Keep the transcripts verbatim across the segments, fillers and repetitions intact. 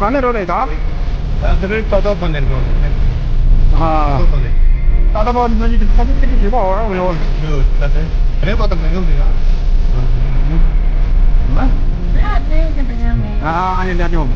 ག་ནས་རོ་རེད་ད། ད་དེ་རིང་ཏག་ཏག་པ་ནས་འགྲོ་ནས། ཨ། ཏག་ཏག་པ་ནས། ཏག་ཏག་པ་ནས་ཁ་ཤས་ཅིག་གིས་བྱེད་པ་འོ་རང་ཡོང་། ཡོད་ད་དེ། རེད་པ་ད་མི་ཡོང་གི་ཡ། ཨ་ཨ་ནི་ལ་ཡོང་།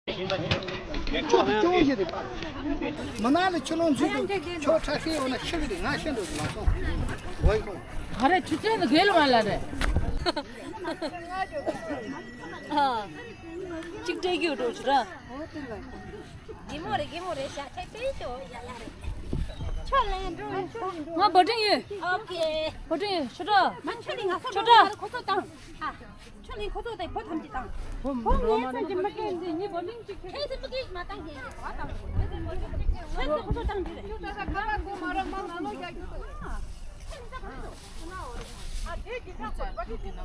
མི་ནག་ལ་ཆུ་ལོང་འཛུལ་འདུག་ཁྱོད་ཁྲ་ཤེས་འོ་ན་ཤི་གི་རེད། ང་ཤི་འགྲོ་གི་ལགས་སོ། འོ་ཡི་ཁོང་། ག་རེ་ཆུ་ཚན་ལ་རྒལ་མ་ལ་རེད། ཨ། གཅིག་སྤྲད་རྒྱུ་འགྲོ་ཆུ་ར། གི་མོ་རེད་གི་མོ་རེད་ཤ་ཐེ་ཏེ་ཅོ་ཡ་ཡ་རེད། ཆོ་ལེན་འགྲོ་ཡིན་ཤོ། ང་བོ་ཊིང་ཡོད། ཨོ་ཁེ། བོ་ཊིང་ཡོད་ཆུ་ར། མ་ཆོ་ལེན་ང་སོ་ཆུ་ར། ཁོ་ཚོ་དང་། ཨ། ཆོ་ལེན་ཁོ་ཚོ་དང་བོ་ཐམས་ཅད་དང་། བོ་ངའི་ཚོ་འཇིམ་པ་སྐད་འདི་གཉིས་བོ་ལིང་གཅིག་ཁྱེད་ཚོ་ཕ་གིས་མ་བཏང་གི་ཁྱེད་ཚོ་ཁོ་ཚོ་བཏང་གི་རེད། ཁྱེད་ཚོ་ཁ་ལག་གོ་མ་ར་མ་ང་ལོ་རྒྱག་རྒྱུ་དང་། ཨ་དེ་གི་ཁ་ཁོ་པ་ཏི་ཏི་ནང་།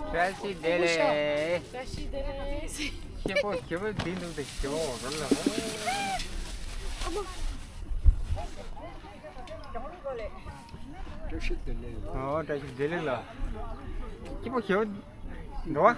བཀྲ་ཤིས་བདེ་ལེགས། བཀྲ་ཤིས་བདེ་ལེགས། སྐྱིད་པོ་སྐྱིད་པོ་འདི་འདུག་སྟེ་སྐྱིད་པོ་རོལ་ལ། བཀྲ་ཤིས་བདེ་ལེགས། ཨོ་བཀྲ་ཤིས་བདེ་ལེགས་ལ། སྐྱིད་པོ་སྐྱིད་པོ་འགྲོ་བ།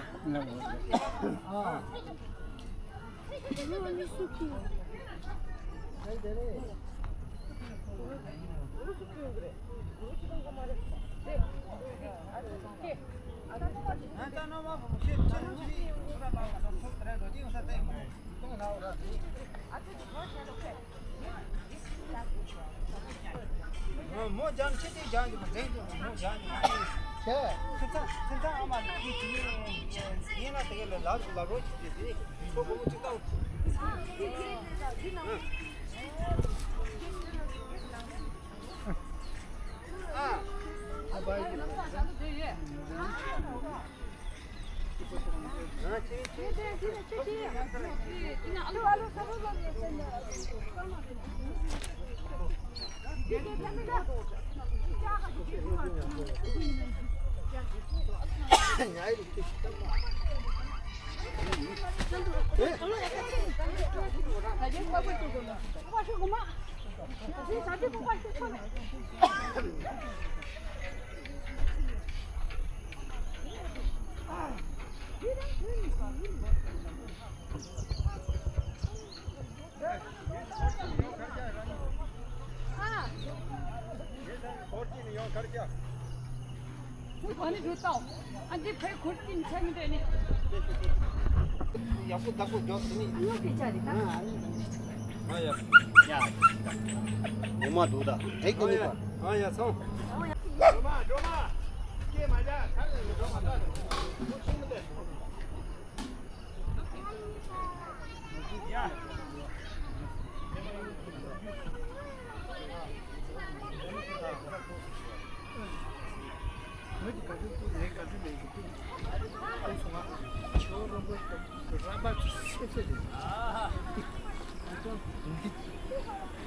མོ་རྒྱང་ཆེ་དེ་རྒྱང་གི་མོ་རྒྱང་གི་མོ་རྒྱང་གི་མོ། ཁྱེད། ཁྱིམ་ཚང་ཁྱིམ་ཚང་ཨ་མ་གི་དེ་ཡིན་ན་དེ་ག་ལ་ལག་ལག་རོགས་ཀྱི་དེ་དེ་ཁོ་ཁོ་མོ་གཅིག་ཏང་། ཨ། ཨ་བ་ཡི། ཡག་པོ་བདག་པོ་རྒྱོབ་ཟིན་ནི། ཨ་ཡ། ཡ། ངོ་མ་འདུག་ད། དེ་ཀུན་ནི་པ། ཨ་ཡ་སོང་། འགྲོ་མ་འགྲོ་མ། སྐྱེས་མ་བྱ་ཁ་ལ་འགྲོ་མ་ད། ཁོ་ཆུང་མི་འདུག་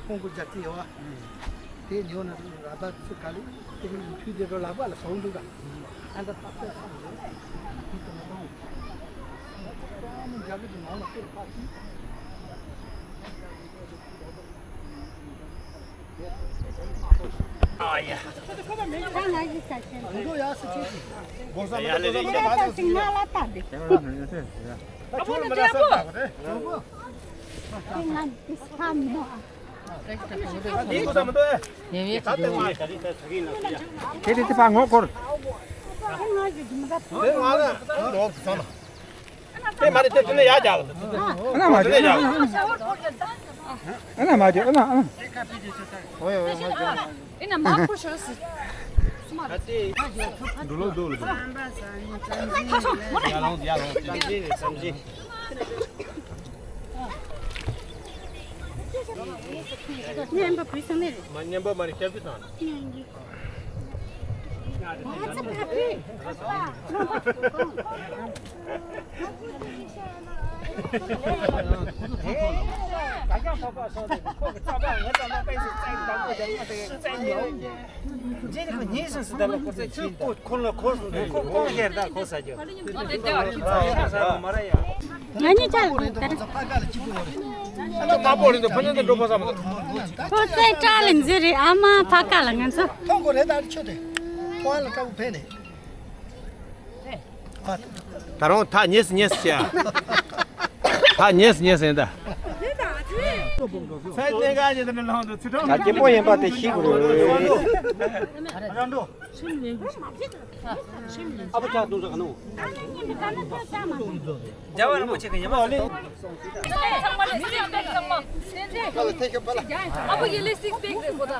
ཁོང་ཁོ་རྒྱ་ཆེ་ཡོད་བ། དེ་ཉོ་ན་ར་བ་ཚུ་ག་ལེ་དེ་རིང་ཕུད་དེ་འགྲོ་ལག་པ་ལ་བཟུང་འདུག་ག་ཨ་ད་ཏག་ཏག་ཚང་རེད། དེ་དུ་མ་བཏང་། རྒྱ་གི་དུ་ནང་ལ་ཁོར་ཕ་ཚིག་ཨ་ཡ། ཁོང་ཚོ་ཡག་སུ་ཁྱེད་ཀྱིས། ཡ་ལེ་ལེ། ད་ཁྱོད་མི་ར་སར་ད་གོ་རེད། དེ་དེ་དེ་ཕ་ངོ་སྐོར། དེ་མ་རེད་དེ་དེ་ནས་ཡར་རྒྱག་ཨ་ན་མ་རྒྱག་ཨ་ན་མ་རྒྱག་ཨ་ན་ཨ་ན། ཨེ་ན་མ་ཁུ་ཤོ་སི། འགྲོ་ལོ་འགྲོ་ལོ། ཡ་ལོང་ཡ་ལོང་། བསམ་གཞིག་བསམ་གཞིག་སྙན་པ་བུ་སང་ནས་རེད། མ་སྙན་པ་མ་རེད་སྐྱབས་ཀྱི་དང་། ང་གཉིས་ཅག་ལ་འདུག་ད། ཁོ་ཚོའི་སྐྲ་ལ་འཛུལ་རེད་ཨ་མ་ཕ་ཁ་ལ་ང་ཚོ། མཐོང་གོ་རེད་ད་ཆོས་དེ། ཕོ་བ་ལ་སྐྲ་བོ་ཕན་ནས། ད་རུང་ཐག་ཉེ་སི་ཉེ་སི་བྱས། ཐག་ཉེ་སི་ཉེ་སི་ཡིན་ད། ད་སྐྱིད་པོ་ཡིན་པ་དེ་ཤེས་དགོས་རེད། ཨ་ཕོ་ཅག་ཏུང་ས་ག་ནོ། རྒྱལ་བ་རིན་པོ་ཆེ་གི་ཉི་མ་ཚང་མ་ལ་སིག་པེག་ཚང་མ། ཨ་ཕོ་ཡེ་ལེ་སིག་པེག་རེད་གོ་ད།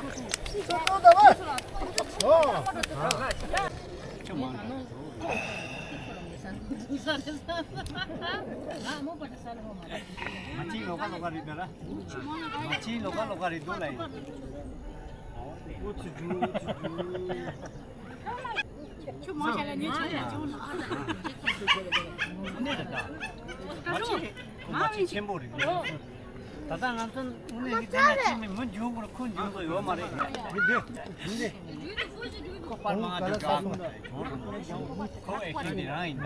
ང་ཅི་ལོ་ཀ་ལོ་ཀ་རེད་ད་ར། ང་ཅི་ལོ་ཀ་ལོ་ཀ་རེད་འདུག་ལ་ཡིན། ཨུ་ཚུ་ཇུ་ཨུ་ཚུ་ཇུ། ཁྱོད་མ་བྱས་ལ་ཉེ་ཆར་ཡ་བྱུང་ན། ཨ་ནི་རེད་ད། ང་ཅི་ཁོ་མ་ཅི་ཆེན་པོ་རེད། ད་ལྟ་ང་ཚོ་དངོས་གནས་ཀྱི་དེ་ན་ཅི་མི་མི་འཇུག་པར་ཁོ་འཇུག་དགོས་ཡོད་མ་རེད། འདི་འདི་འདི། ཁོ་པར་མང་འཇུག་ག་ཁོ་ཨེ་ཁྱོད་འདི་རང་ཡིན་ད།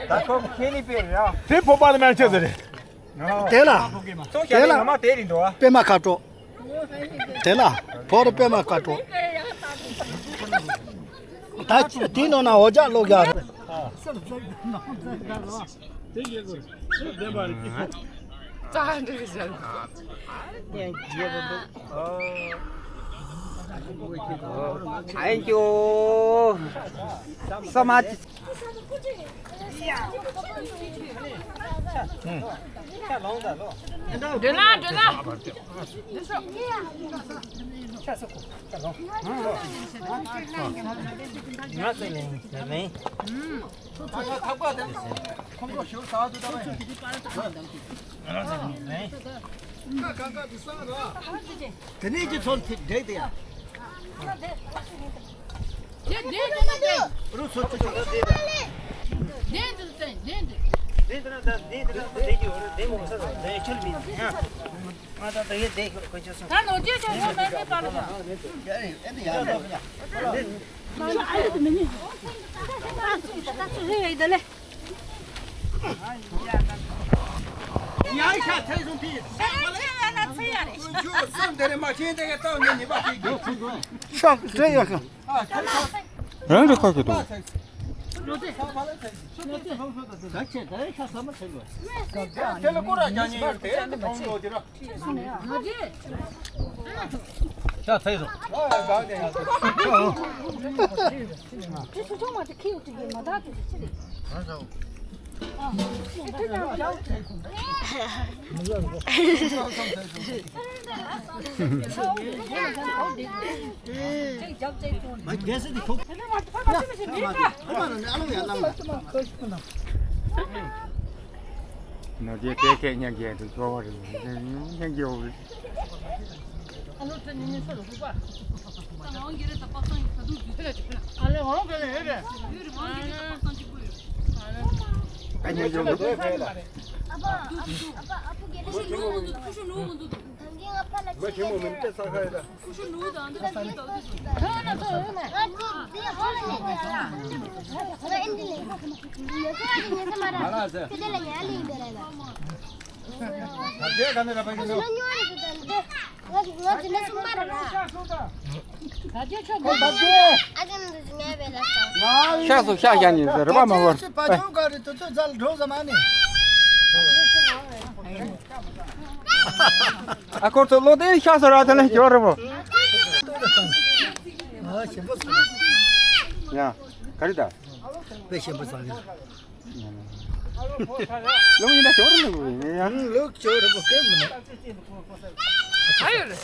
ད་ཁོ་ཁྱེད་ནི་པེ་རེད་ཨ། དེ་ཕོ་པ་ནི་མ་ཁྱེད་ཟེར་རེད། དེ་ལ། དེ་ལ། དེ་རིང་འགྲོ་བ། པད་མ་ཁ་དྲོ། དེ་ལ། ཕོ་རུ་པད་མ་ཁ་དྲོ། ད་དེའི་ནང་ན་འོ་ཇག་ལོག་ཡ་རེད། Thank you so much. འགྲོ་ན་འགྲོ་ན། དེ་ནས་ཀྱི་ཚོན་ཐིག་འདྲེས་དེ་ཡ། དེ་དེ་དེ་དེ། རུ་ཚོ་ཚོ་ཚོ་དེ་དེ། དེ་དེ་དེ་དེ་ རང་རེ་ཁ་གི་འདུག་ནོར་རྗེ་སྐད་སྐད་སྙན་རྒྱས་འདུག་ཚོར་བ་རེད། སྙན་རྒྱས་འོ། ཤག་སོ་ཤག་ཤག་ཉིན་ཟེར་ར་མ་བར། ཨ་ཁོར་ཚོ་ལོ་དེ་ཤག་སོ་ར་དེ་ལ་སྐྱོ་ར་བོ། ཡ་ག་རེ་ད། དཔེ་ཞིམ་པོ་བཟང་ཡོད། ལུག་ཡིན་ན་ཞོར་ལུག་ཡིན་ཡ། ལུག་ཞོར་རི་མོ་སྐད་མི་ནོ། ཨ་ཡོད་རེད།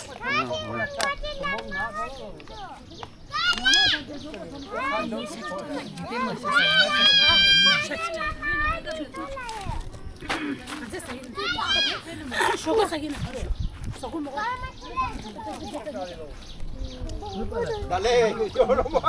ཞོགས་པ་ཟ་གི་ན་ཟ་གོ་མོ། ད་ལེ་ཞོར་རི་མོ།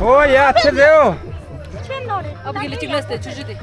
ཨོ་ཡ་ཚེ་རེའོ། ཨ་བུ་གི་ལི་གཅིག་ལས་ཏེ་ཆུ་ཆུ་དེ།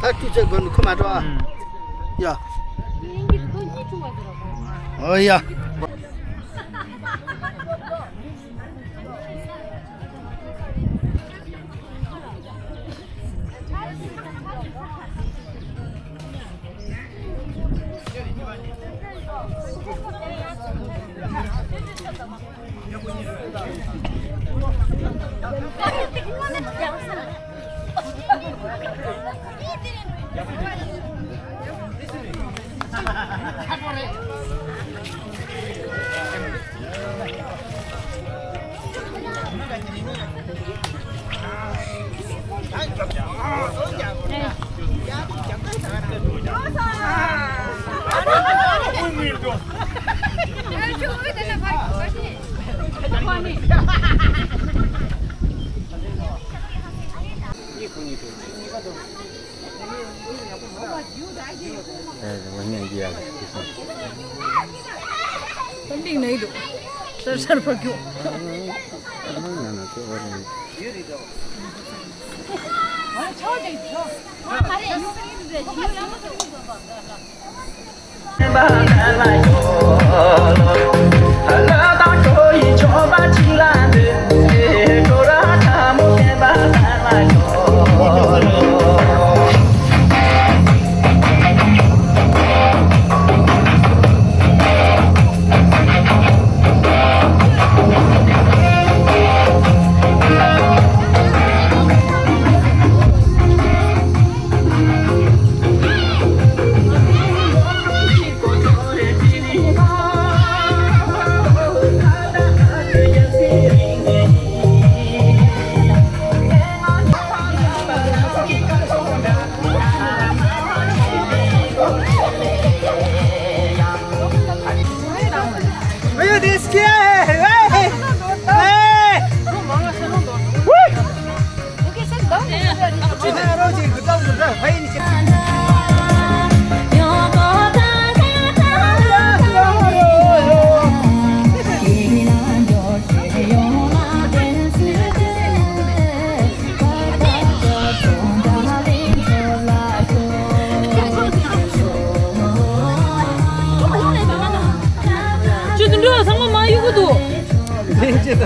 ད་ཅི་བྱེད་དགོས་ནི་ཁོ་མ་འགྲོ་ཨ། ཡ། ཨོ་ཡ། ད་མིག་ན་ཡི་འདུག་ཤར་ཤར་ཕ་རྒྱུག་ཁྱོད་ཚོ་འགྲོ་ཚང་མ་མ་གཡུག་གི་འདུག་ལན་ཅི་ད།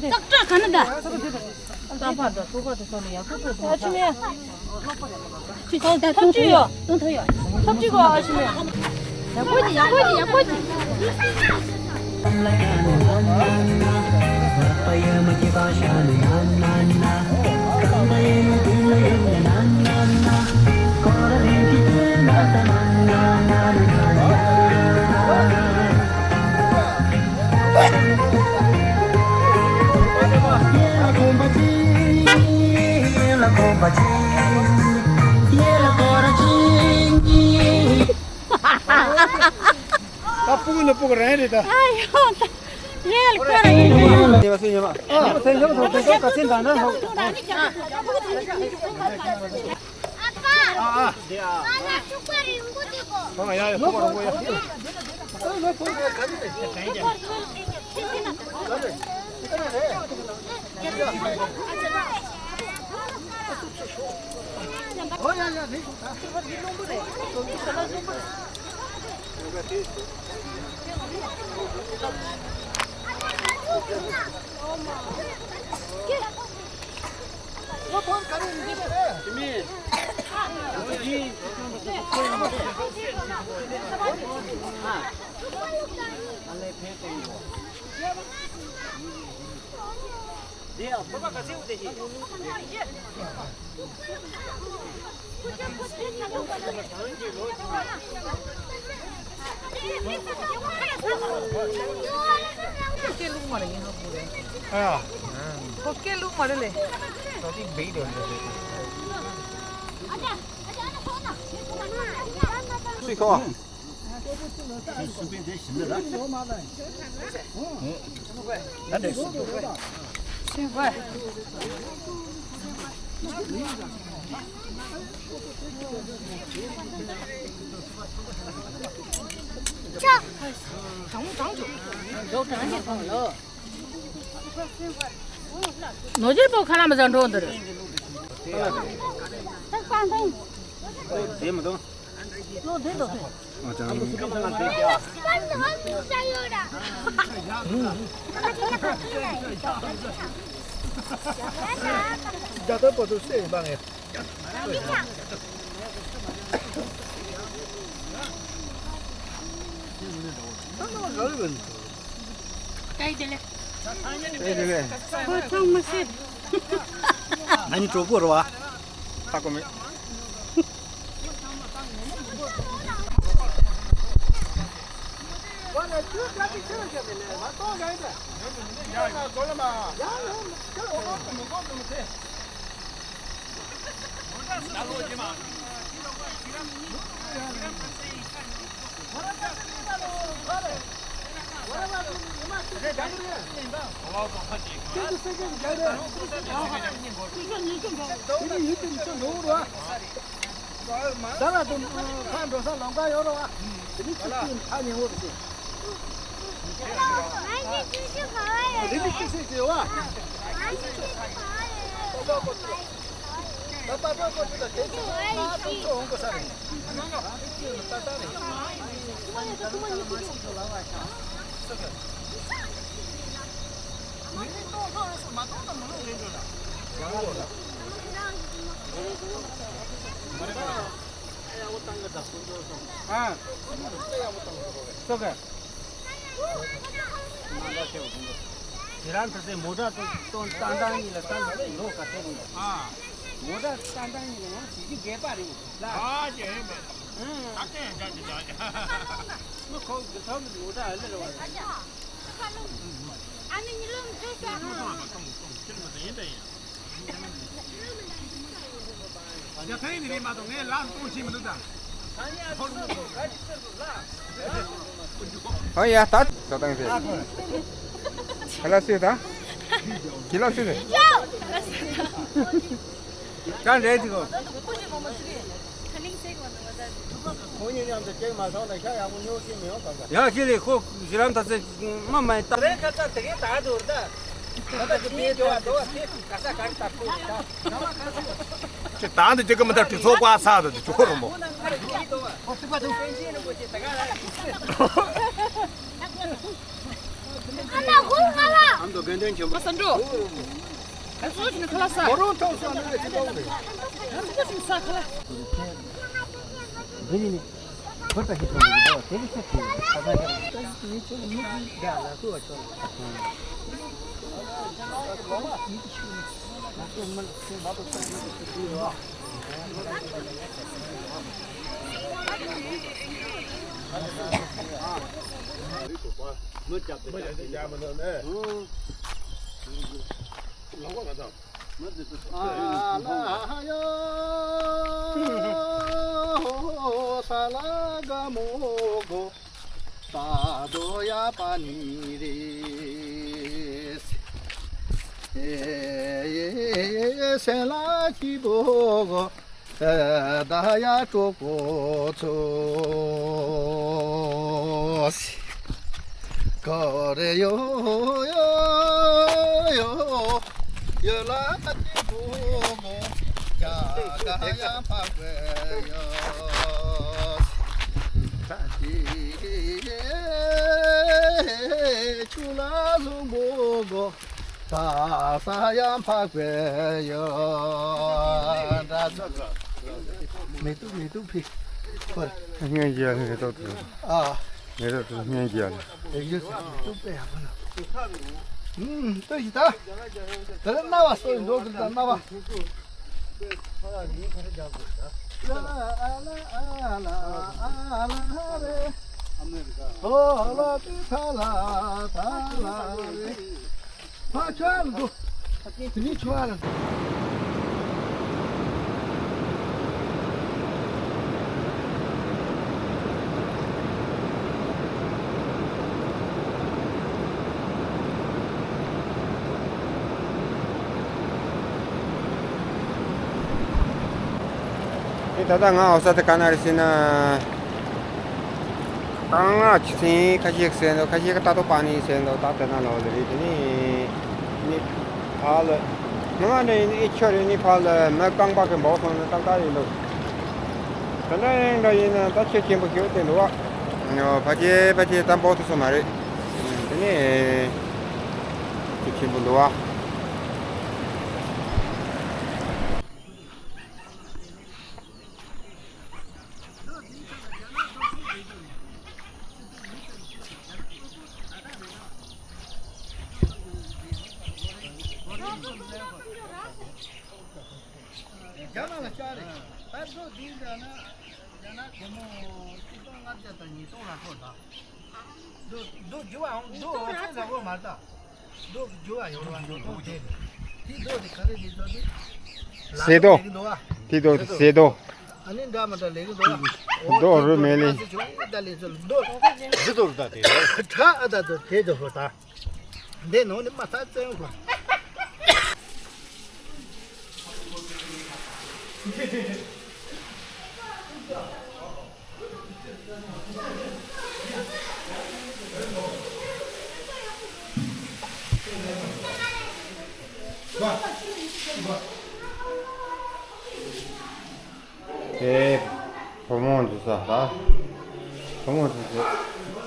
སྟག་སྒྲ་ག་ན་ད། ཨ་ཆི་མེ། ཐབས་ཅི་ཡོད། ཐབས་ཅི་གོ་ཨ་ཆི་མེ། ཡག་པོ་ཅིག་ཡག་པོ་ཅིག་ཡག་པོ་ཅིག་ད་སྤུ་གུ་ནི་སྤུ་གུ་རང་རེད་ད། ཨ་ཡོ། ད་ཡེ་ལ་ཁོ་ར་ཡིན། ཉེས་པ་སུ་ཉེས་པ། ཨ་ནི་ཚེ་ཉེས་པ་དང་དེ་ཚོ་ག་ཚོད་འདང་ན་ཧོ། ཨ་ཨ། ང་ཡ་ཡ་ཁོ་པ་རོང་པོ་ཡ། ཁོ་སྐད་ལུག་མ་རེད། ཨ། ཁོ་སྐད་ལུག་མ་རེད་ལེ། སུས་ཁོ། ནོར་རྒྱས་པོ་ཁ་ལ་མ་ཟ་འགྲོ་འདིར། དེ་མི་འདུག་ལོ་དེ་ལོ་དེ། ཨ་ཅང་། རྒྱ་ཐབ་པོ་དུ་སེ་ཡིན་པ་ངས། ཨེ་དེ་ལེ། ཨེ་དེ་ལེ། ཁོ་ཚང་མ་སེ། ན་ནི་གྲོགས་པོ་རེད་བ། ཧ་གོ་མེད། ཨ། སོ་ག་ཁྱེད་རང་ཚོ་དེ་མོ་ཊ་ཏོན་ཏན་ཏན་ཡིན་ལ་ཏན་ཏན་ལོ་ག་ཚད་རེད། ཨ། མོ་ཊ་ཏན་ཏན་ཡིན་ལ་ཡང་བྱེད་རྒྱུ་རྒས་པ་རེད་ལ། ཨ་ཅེ་ཧེ་མེད། ཨང་། ད་ཏན་ཏན་ཅེ་ད་ཅེ། ཁོ་གི་ཚོ་གི་མོ་ཊ་ཨ་ལེ་རེད་བ། ཨ་ནི་ཉི་ལོ་མི་ཚེ་ཤ། ཡ་ཐེངས་ནི་རེད་མ་གཏོགས་ངས་ལམ་སྟོང་ཤེས་མི་འདུག་ད། ཨ་ཡ་ད་ད་ད་ད་ཁ་ལ་སེ་ད། ཁི་ལ་སེ་ད། གང་རེད་དེ་གོ། ཁོང་གཉིས་མཉམ་དུ་སྐྱེལ་མ་སོང་ན་ཤ་ཡག་པོ་ཉོ་གི་མི་ཡོང་གང་ག་ཡང་ཁྱེད་ལས་ཁོ་ཞི་ལམ་ད་ཚེ་མ་མ་ཡིན་ད། རེད་ཁ་ཚ་དེ་གའི་ད་འདུག་ད། ད་ད་ཅི་དེའི་འགྲོ་བ་འགྲོ་བ་དེ་ག་ས་ག་རེ་ད་ཁོ་ད། ཅི་ད་འདི་ཅི་གི་མི་ད་དུས་ཚོད་བཀག་ཚར་དུ་དུ་ཅོག་རུ་མོ། ཨ་མ་དགོང་ང་ལ། ཨ་མདོ་དགེ་འདུན་ཆེན་པོ། ཨ་ས་འགྲོ། ཨ་སོ་ཅི་ནི་ཁ་ལ་ས། ཁོ་རང་ཐོག་སོང་ནི་ཅི་ལོག་རེད། ཨ་སོ་ཅི་ནི་ས་ཁ་ལ། འདི་ནི་ཁོ་ད་ཁྱེད་ཚོ་འདི་དེ་གི་ཆ་ཁྱེད་ཁ་ས་ཁྱེད། ཨ་ནི་ཅི་ནི་ཅི་ནི་ཅི་ད་ལ་ཁུ་བ་ཆོ། ཨ་ལ་ཡ་ས་ལ་ག་མོ་གོ། ད་དོ་ཡ་པ་ནི་རེ། ཨེ་སེ་ལ་ཅི་བོ་གོ། ད་ཡ་ཀྲོ་ཀོ་ཚོ། གོ་རེ་ཡོ་ཡོ་ཡོ། ཡོ་ལ་ཅི་བོ་གོ། ཡ་ད་ཡ་ཕ་གོ་ཡོ། ཆུ་ལ་ལྷུང་པོ་གོ། ད་ས་ཡང་འཕགས་པའི་ཡོན། མེ་ཏོག་མེ་ཏོག་ཕི། ཧོར། སྙན་རྒྱས་མེ་ཏོག་དུ། ཨ། མེ་ཏོག་དུ་སྙན་རྒྱས། དེ་ཡོད་ས་ཏུ་པེ་ཡ་པ་ན། ཨུམ། ལྟོས་ཤིག་ད། དེ་ལ་རྣ་བ་སོ་ཡི་འགྲོ་གི་ད་རྣ་བ། ད་ལྟ་ང་འོ་ས་དེ་ག་ན་རེད་ཟེར་ན། ད་ང་ཆུ་ཚན་ཁ་ཤས་ཟེར་འདུག་ཁ་ཤས་ཀྱིས་ཏ་ཏོ་པ་ནི་ཟེར་འདུག་ད་དེ་ན་ལོག་ལེ་རེད། དེ་ནི་ནི་ཕ་ལ་ང་ནི་ནི་ཨེ་ཆོ་རེད། ནི་ཕ་ལ་མི་རྐང་པ་གི་འབོག་སོང་ན་ཏག་ཏག་ཡིན་འདུག་དེ་འདྲ་ཡིན་འདྲ་ཡིན་ན་ད་ཆེ་ཆེན་པོ་ཞིག་དེ་འདུག་བ། ཕ་ཆེ་ཕ་ཆེ་ད་འབོག་ཐུབ་སོང་མ་རེད། དེ་ནི་ཆེ་ཆེན་པོ་འདུག་བ། རྒྱ་ནག་ལ་བཅར་རེད། ད་མདོ་འདི་འདྲ་ན་རྒྱ་ནག་སྒོར་མོ་ཆིག་སྟོང་ལྔ་བརྒྱ་དང་ཉིས་སྟོང་ལ་ཐོག་ད། མདོ་མདོ་རྒྱུ་བའང་མདོ་འོ་ཚོད་ལ་གོ་མ་ད། མདོ་རྒྱུ་བ་ཡོང་བ་མདོ་གཏོང་དེ་རེད། དེ་མདོ་དེ་ག་རེ་རེད་ཟེར་དེ། ཟས་ཏོག་དེ་མདོ་ཟས་ཏོག་ཨ་ནི་འདྲ་མ་འདྲ་ལེགས་འདུག་ཨ། མདོ་རུ་མེ་ལི། ད་ལེགས་ཚུལ་མདོ། ཟས་ཏོག་རུ་ད་དེ་རེད། ཁྲ་ཨ་ད་ཚོ་དེ་ཚོ་ཧོ་ད། འདི་ནང་ནས་མ་ཐག་བཙན་གོ། དེ་བུ་མོ་འདུག་ས་ད། བུ་མོ་འདུག་ས་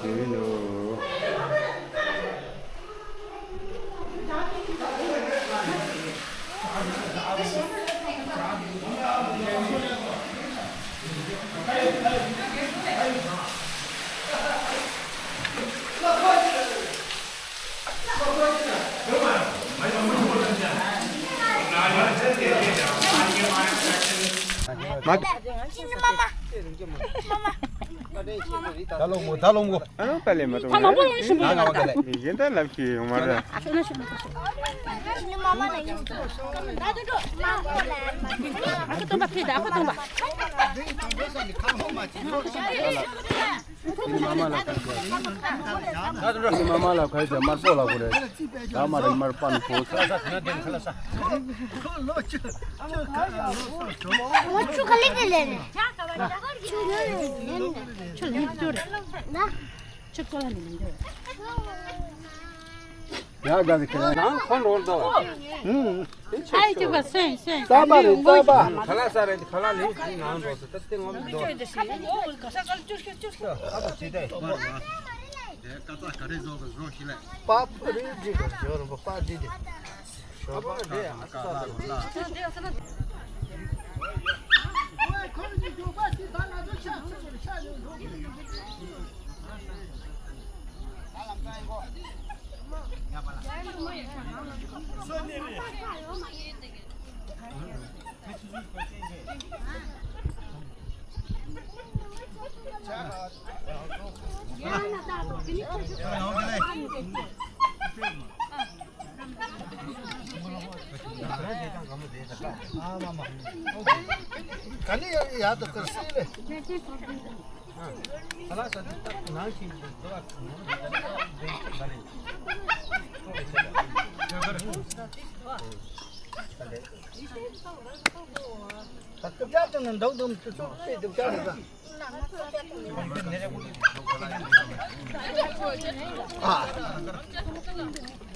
ཞུ་ཡིན་འདུག་མ། ད་ལོ་མོ་ད་ལོ་མོ། ཨ་ནི་པ་ལེ་མ་ཐོང་། ད་མ་པོ་ལོ་ཤི་མོ། ད་ང་བ་ག་ལེ། ཡིན་ད་ལབ་ཤི་ཡོང་མ་ར། ཨ་ཁུ་སྟོན་པ་ཕེ་ད་ཨ་ཁུ་སྟོན་པ། ཁྱེད་མ་མ་ལ་ཁ་ཁྱེད་མ་མ་ལ་ཁ་ཁྱེད་དམར་པོ་ལ་གོ་རེད། ད་མ་རེད་དམར་པ་ནི་གོ་ས། ཁོ་ལོ་ཆུ་ཁ་ལེ་ཁ་ལེ་རེད། ཆུ་ལེན་ཆུ་རེད། ཆུ་ལེན་ཆུ་རེད། ཆུ་ཀོ་ལ་ནི་ལེན་ཆུ་རེད། ཡ་དགའ་གི་ཁྱེད་ནང་ཁོ་འགྲོ་འདུག་ཨུམ། ཨ་ཅོ་ག་སེན་སེན། ས་པ་རེད་ས་པ། ཁ་ལག་ས་རེད། ཁ་ལག་ལས་ནང་འགྲོ་ཟེར་ད་དེ་ངོ་མི་འདུག་ཁ་ལག་ཅི་སྟེ། པ་རེད་འགྲིག་གི་ཞོ་རིན་པོ་པ་འགྲིག་གི། ཞོ་པ་རེད་ཨ་ས་ས་རེད། ད་སྐུ་བཅར་དུ་ནི་འདུག་འདུག་སྐུ་ཚོགས་དཔེ་སྡུག་ཅག་རེད་ད།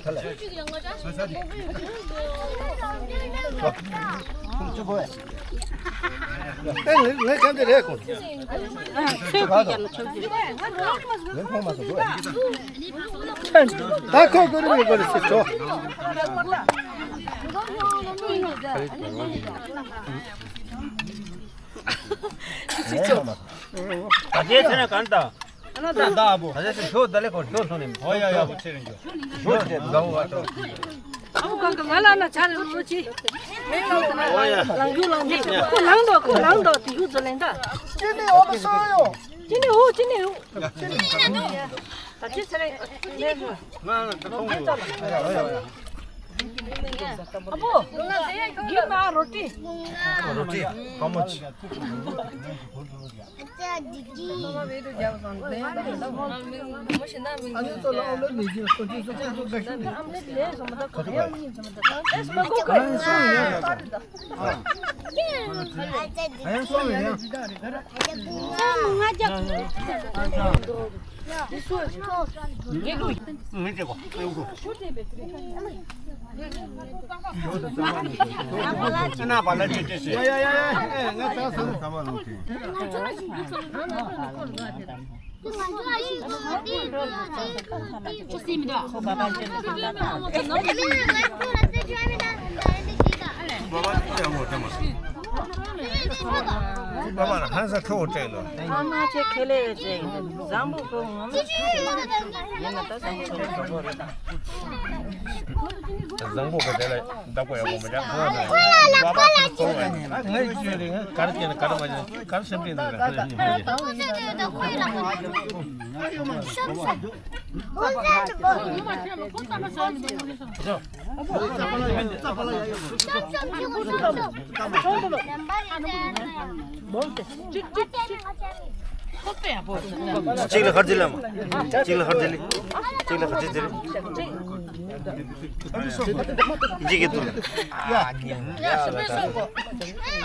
ཨ། ཨེ་ངས་ངས་ཁྱམས་དེ་རེད་གོ། ཨ་ཚོད་ཀྱི་ཀྱང་ཚོད་ཀྱི། ངས་མཐོང་མ་སོང་གོ། ད་ཁོ་ཀོ་རི་མི་ཀོ་རི་སི་ཆོ། ད་རྗེས་ཚེ་ན་གང་ལྟ། ད་ད་ཨ་བོ། ད་ལྟ་ཞོ་ད་ལེ་ཁོ་ཞོ་ལྷོ་ནས། ཨོ་ཡ་ཡ་བོ་ཚེ་རིང་ཞོ། ཞོ་དེ་ཟ་བོ་བ་ཏོ། ཨ་བོ་གང་ག་ང་ལ་ན་ཆ་རེ་ལོ་ཅི། ཨོ་ཡ། ལང་རྒྱུ་ལང་རྒྱུ་ཁོ་ལང་དོ་ཁོ་ལང་དོ་དེ་ཡུ་ཛོ་ལེན་ད། ཅི་ནི་ཨོ་མི་སོ་ཡོ། ཅི་ནི་ཨོ་ཅི་ནི་ཨོ། ད་ཅི་ཚེ་རིང་། ང་ད་ཁོང་ཨ་བོ། གི་མ་རོ་ཏི། རོ་ཏི། How much? ཁོ་པ་ལ་ཧན་ས་ཁེ་བོ་སྤྲད་ལོ། ཨ་མ་ཆེ་ཁེ་ལེ་ཡོད་ཅེ་བཟང་པོ་ཁོ་ངོ་མ་ཡིན་ན་ད་བཟང་པོ་ཁོ་ཁོ་རེད་ད། བཟང་པོ་ཁོ་དེ་ལ་བདག་པོ་ཡག་པོ་མི་འདྲ་ཁོ་ལ་ཁོ་ལ་ཁོ་ལ་ཁོ་ལ་ང་ཡི་ཆོས་རེད། ང་གར་སྐྱེས་ན་གར་མ་ཆེ་གར་སེམས་པའི་འདུག་ཁོ་ལ་ཁོ་ལ་ཁོ་ལ། གཅིག་ལ་ཁར་ཅི་ལ་མ། གཅིག་ལ་ཁར་ཅི་ལ། གཅིག་ལ་ཁར་ཅི་ཟེར། འཇིག་གི་འདུག་ལ།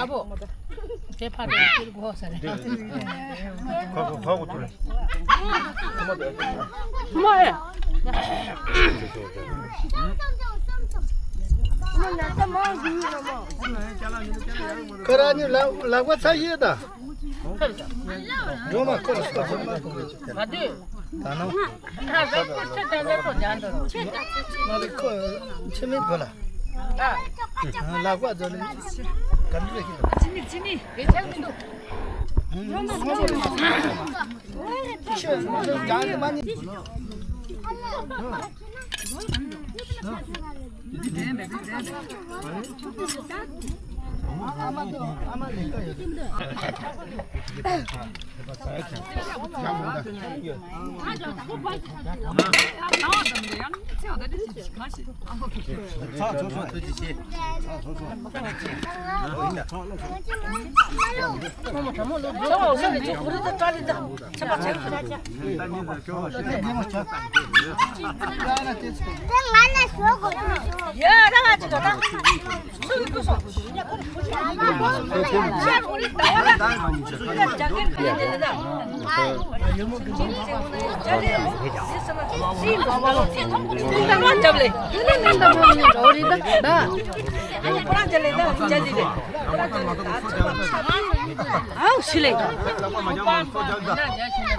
ཨ་བོ། དེ་ཕ་དེ་ཁྱེར་དགོས་ས་རེད། ཁ་ཁོ་ཁ་ཁོ་ཐུ་རེད། མ་ཨེ། ཁ་ར་ཉི་ལག་ལག་པ་ཚ་ཡོད་ད། འགྲོ་མ་ཁོ་ར་སོ་སོ་མ་ཁོ་གི་ཅིག་ད་ནོ། ད་རེ་ཁོ་ཁྲི་ད་རེ་ཁོ་ཇང་འགྲོ། མ་རེ་ཁོ་ཕྱི་མི་བུ་ལ། ལག་པ་ཛོ་ནི་ག་འདྲ་ཞིག་ཅི་ནི་ཅི་ནི་རེ་ཆག་མི་འདུག་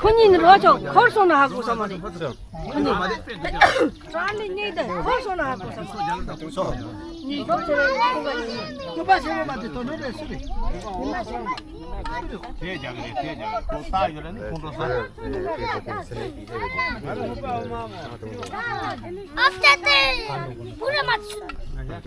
ཁོ་གཉིས་ནི་རོ་ཆོག་འཁོར་སོང་ན་ཧ་གོ་ས་མ་རེད། ཁོ་གཉིས། ཅར་ལི་གཉིས་དེ་འཁོར་སོང་ན་ཧ་གོ་ས་མ་རེད། སྐུ་པ་ཆེན་པོ་མ་དེ་དོ་ནོ་རེད་སུ་རེད། དེ་རྒྱག་གི་རེད། དེ་རྒྱག་གི་རེད། ཁོ་ལྟ་ཡོད་རེད་ནི་ཁོང་ཁྲོ་ས། ཨབ་ཏ་ཏེ། བུ་ར་མ་ཚུ། ཨོ་མའི་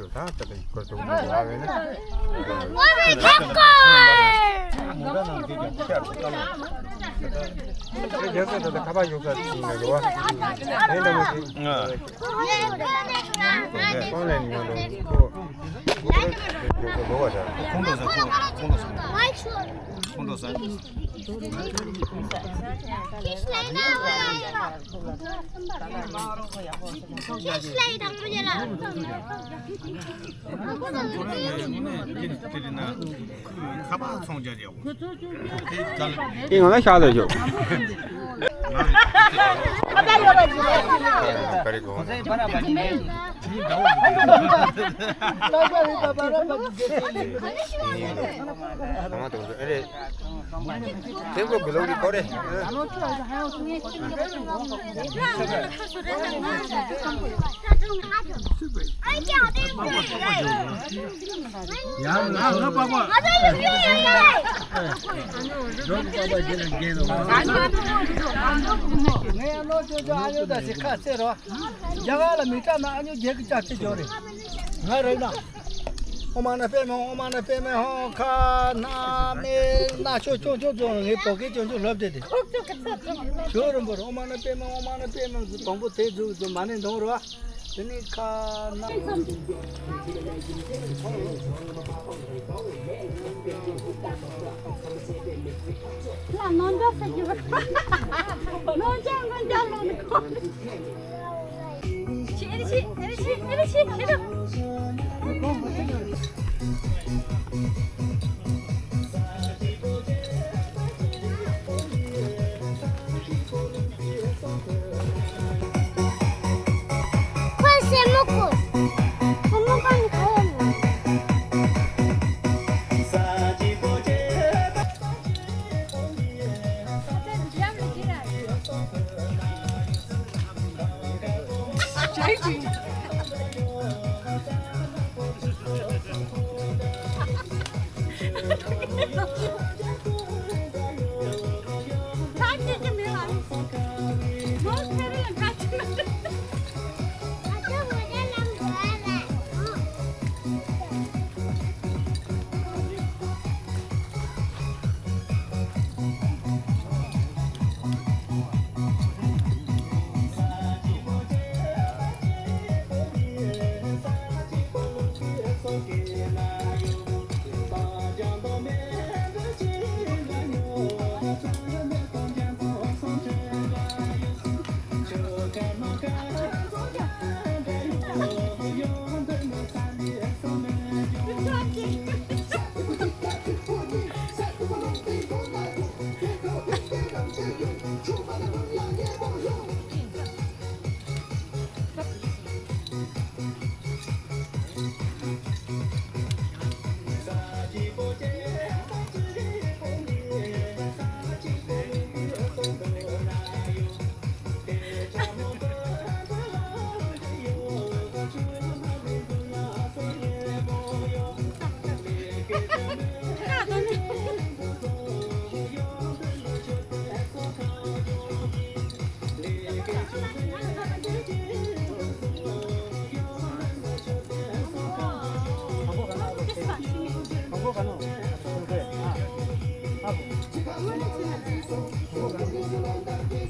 གོཌ། ཁ་པར་ཚོང་རྒྱག་ཡག་པོ། ཨེ་ང་ལ་ཤག་ལ་ཞོག་ཁ་པར་ཡོད་པ་ཅི་ལ། ཁ་རེ་ ཡང་ལ་ལ་པགས་པ། ངས་ལོ་ཅོ་ཅོ་ཨ་ཡོ་ད་ཞིག་ཁ་རྩེ་རོ། རྒྱ་གར་ལ་མི་སྐྲག་ན་ཨ་ཉོ་རྒྱལ་གྱི་ལྕགས་ཚེ་འཇོག་རེད། ང་རེད་ན། ཨོ་མ་ན་པད་མ་ཨོ་མ་ན་པད་མ་ཧོ་ཁ་ན་མེ་ན་ཆོ་ཅོ་ཅོ་ཅོ། ངའི་བོད་སྐད་ཅོ་ཅོ་ལབ་དེ་དེ། ཞོ་རིན་པོ་རེད། ཨོ་མ་ན་པད་མ་ཨོ་མ་ན་པད་མ་དང་པོ་དེ་ཟུག་ཟུག་མ་ནས་འདོང་རོ། དེ་ནི་ཁ་ན། ལ་ནང་འཇོག་ཟེར་གྱི་རེད། ནང་འཇོག་ནང་འཇོག་ལོག་ནི་ཁོ། ཤི་ཨེ་རི་ཤི་ཨེ་རི་ཤི་ཨེ་རི་ཤི་ཤི་རུ། ཁོས་སེན་མོ་བཀོལ། སེན་མོ་བཀོལ་ནི་ག་རེ་ཡིན།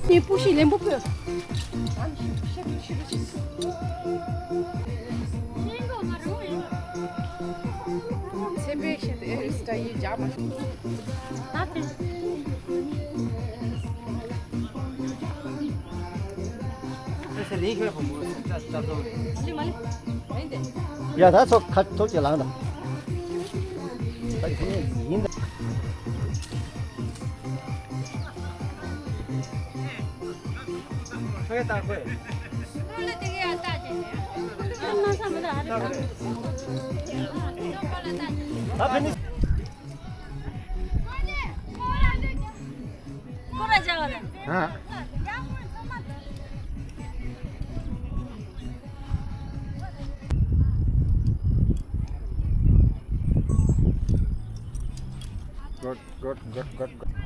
ནི་པུ་ཤི་ལེན་པོ་ཕོད། ཚེ་འཕེལ་ཤེས་ཏེ་ཨེ་རི་སི་ཊ་ཡི་རྒྱ་མ་ཤོད། ད་དེ། ཡ་ད་ཚོ་ཁ་ཐོག་ཅིག་ལངས་དང་། ད་ཁྱེད་ཡིན་ད། ཁོས་ད་ཁོས། ད་ཕན་ནི། ཨ། Good, good, good, good, good.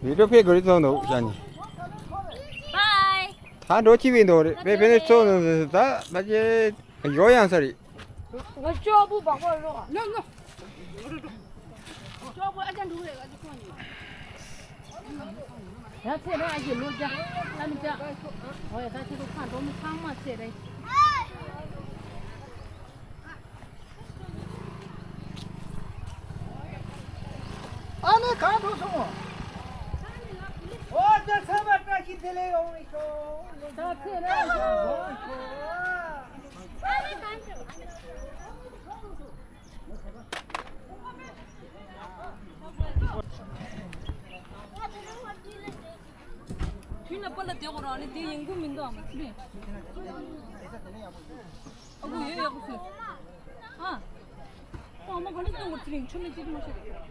བི་ཌིའོ་ཕེ་ག་རེ་བཙོང་འདུག་ཤ་ཉེ། བའི། ད་འགྲོ་ཅི་བའི་འདུག་རེད། བེ་བེ་ནས་བཙོང་འདུག་ད་མ་ཅེ་ཡོ་ཡང་ས་རེད། ང་ཅོག་པུ་བག་པ་རོ། ནོ་ནོ། ཅོག་པུ་ཨ་ཅག་འགྲོ་རེད། ཨ་ཅག་ཁོང་ཉིད། ཡ་ཚེ་རིང་ཨ་ཅེ་ལོ་རྒྱ་ལ་མི་ཅག་འོ་ཡ་ད་ཁྱེད་ཚོ་ཁ་འགྲོ་མི་ཚང་མ་ཚེ་རིང་། ཨ་ནི་གང་འགྲོ་སོང་། འོ་ད་ཚ་བ་བཀྲ་ཤིས་བདེ་ལེགས་ཡོང་བའི་ཤོག་ད་ཚེ་རིང་ཨ་ཅེ། དུས་ན་པ་ལ་བདེ་གོ་རང་ནི་དེ་ཡིན་དགོས་མི་འདུག་ཨ་མ་ཚེ་རིང་། ཨ་ཁུ་ཡོད་ཡག་པོ་བཟོས། ཨ། ཁོ་ཨ་མ་ག་ནས་སྟོན་དགོས་ཚེ་རིང་ཆུ་མེད་ཅི་མ་ཤེས།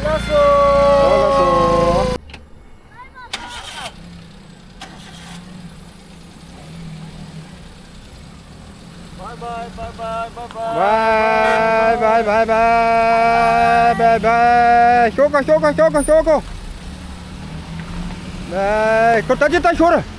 ལགས་སོ། Bye bye, bye bye, bye bye. Bye bye, bye bye, bye bye, bye bye. ཤོག་ག་ཤོག་ག་ཤོག་ག་ཤོག་ག་ཁོ་ད་ཅི་ད་ཤོར།